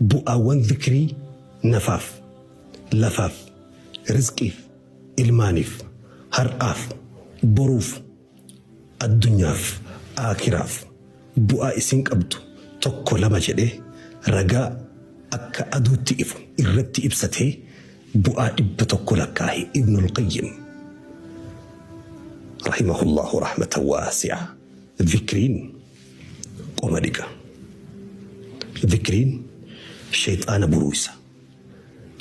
Bu'aawwan zikrii nafaaf, lafaaf, rizqiif, ilmaaniif, har'aaf, boruuf, addunyaaf, aakiraaf bu'aa isiin qabdu tokko lama jedhee ragaa akka aduutti ifu irratti ibsatee bu'aa 100 lakkaahe Ibnul Qayyim rahimahullaahu rahmatan waasi'a. Zikriin qoma dhiqa. Zikriin sheyxaana buruuysa.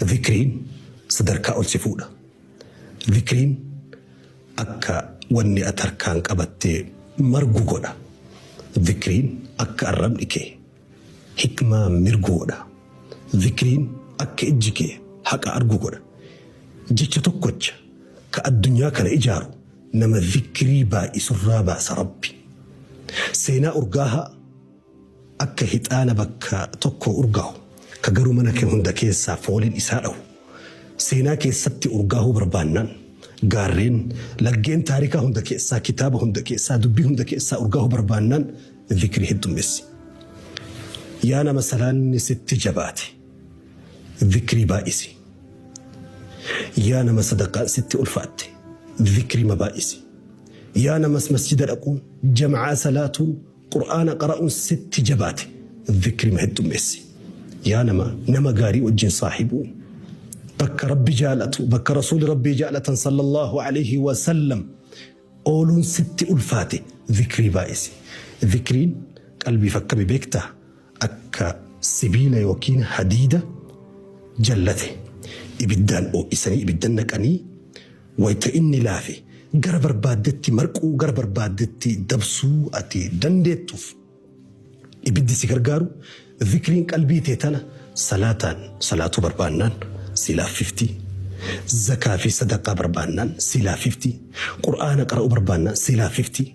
Zikriin sadarkaa ol si fuudha. Zikriin akka wanni ati harkaan qabatte margu godha. Zikriin akka arrabni kee hikmaa mirgu godha. Zikriin akka ijji kee haqa argu godha. Jecha tokkocha ka addunyaa kana ijaaru nama zikrii baay'isurraa baasa Rabbi. Seenaa urgaahaa akka hixaana bakka tokkoo urgaahu, ka garuu mana kee hunda keessaa fooliin isaa dhahu. Seenaa keessatti urgaahuu barbaannaan, gaarreen, laggeen taarikaa hunda keessaa, kitaaba hunda keessaa, dubbii hunda keessaa urgaahuu barbaannaan zikrii heddummeessi. Yaa nama salaanni sitti jabaate, zikrii baay'isi. Yaa nama sadaqaan sitti ulfaatte, zikrima baay'isi. Yaa namas masjida dhaquun, jama'aa salaatuun, Qur'aana qara'uun sitti jabaate, zikrima heddummeessi. Yaa nama nama gaarii wajjin saahibuun, bakka Rabbi jaalatu, bakka Rasuuli Rabbii jaalatan sallallahu alayhi wa sallam ooluun sitti ulfaate, zikrii baay'isi. Zikriin qalbiif akkami beektaa? Akka sibiila yookiin hadiida jallate ibiddaan oo'isanii ibidda naqanii wayta inni laafe gara barbaaddetti marquu gara barbaaddetti dabsuu ati dandeettuuf ibiddi si gargaaru zikriin qalbii tee tana salaataan salaatuu barbaannaan si laaffifti zakaa fi sadaqaa barbaannaan si laaffifti qur'aana qara'uu barbaannaan si laaffifti.